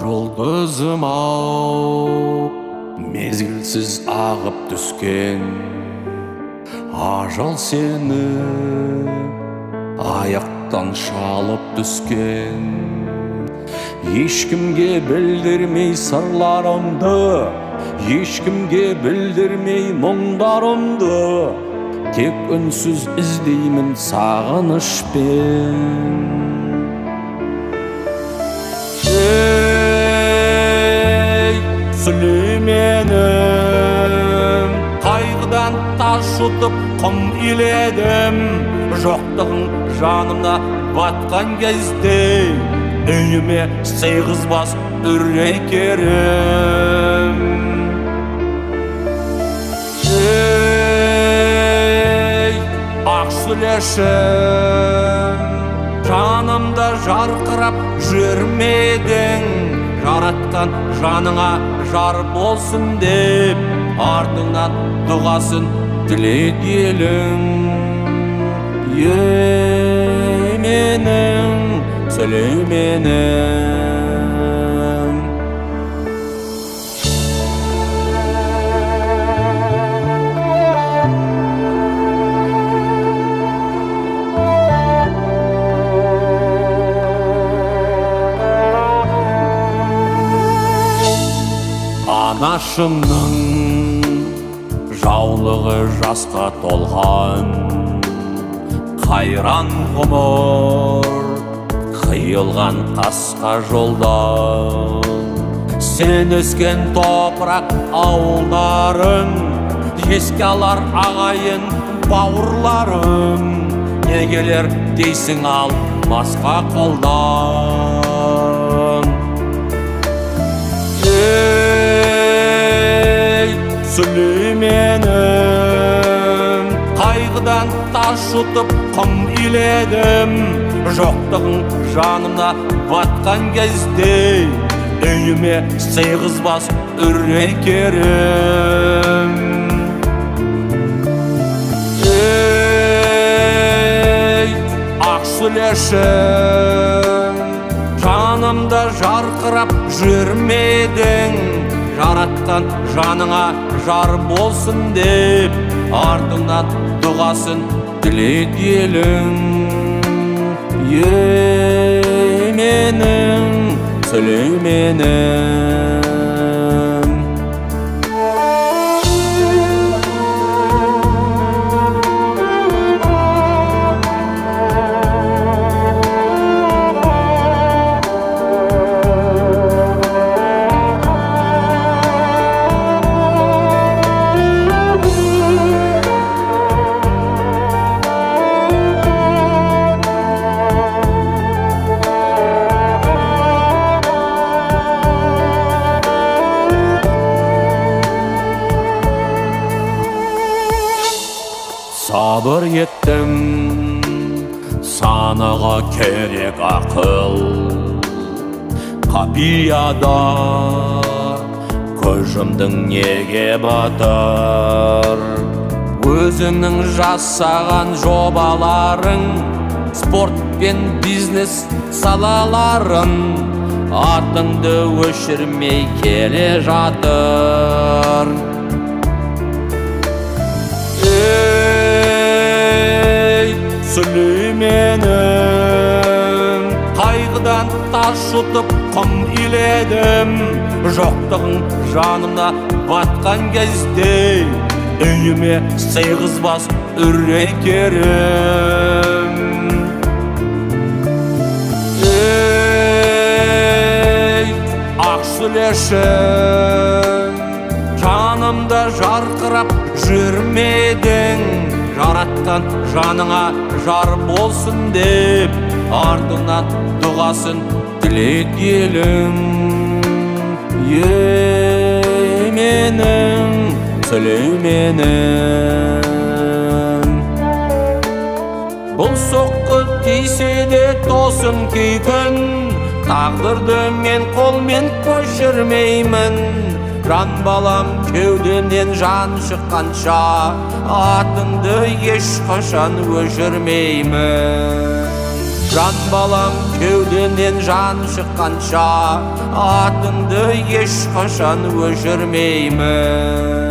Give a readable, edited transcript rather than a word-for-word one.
Жұлдызым ау, мезгілсіз ағып түскен ажал сені аяқтан шалып түскен. Ешкімге білдірмей сырларымды, ешкімге білдірмей мұңдарымды, тек үнсіз іздеймін сағынышпен. Ей, Сүлейменім, қайғыдан тас жұтып құм иледім, жоқтығың жанымда батқан кезде үйіме сыйғызбас үрей керім. Ей, ақ сүлешім, жанымда жарқырап жүрмедің, жаратқан жаныңа жар болсын деп артыңнан дұғасын тіледі елің. Ей, менің Сүлейменім. Анашымның жаулығы жасқа толған, қайран ғұмыр қиылған қасқа жолдан. Сен өскен топырақ ауылдарың, еске алар ағайын бауырларым, не келер дейсің ал басқа қолдан. Ей, Сүлейменім, қайғыдан тас жұтып құм иледім, жоқтығың жанымда батқан кезде үйіме сыйғызбас үрей керім. Ей, ақ сүлешім, жанымда жарқырап жүрмедің, жаратқан жаныңа жар болсын деп артыңнан дұғасын тіледі елің. Ей, менің Сүлейменім. Сабыр еттім, санаға керек ақыл, қапияда көз жұмдың неге батыр? Өзіңнің жасаған жобаларың, спорт пен бизнес салаларын атыңды өшірмей келе жатыр. Ей, Сүлейменім, қайғыдан тас жұтып құм иледім, жоқтығың жанымда батқан кезде үйіме сыйғызбас үрей керім. Ей, ақ сүлешім, жанымда жарқырап жүрмедің. Жаратқан жаныңа жар болсын деп, артыңнан дұғасын тілек елің. Ей, менің Сүлейменім. Бұл соққы тисе де тосын кей күн, тағдырды мен қолмен көшірмеймін. Жан балам, кеудемнен жан шыққанша, атыңды ешқашан өшірмеймін. Жан балам, кеудемнен жан шыққанша, атыңды ешқашан өшірмеймін.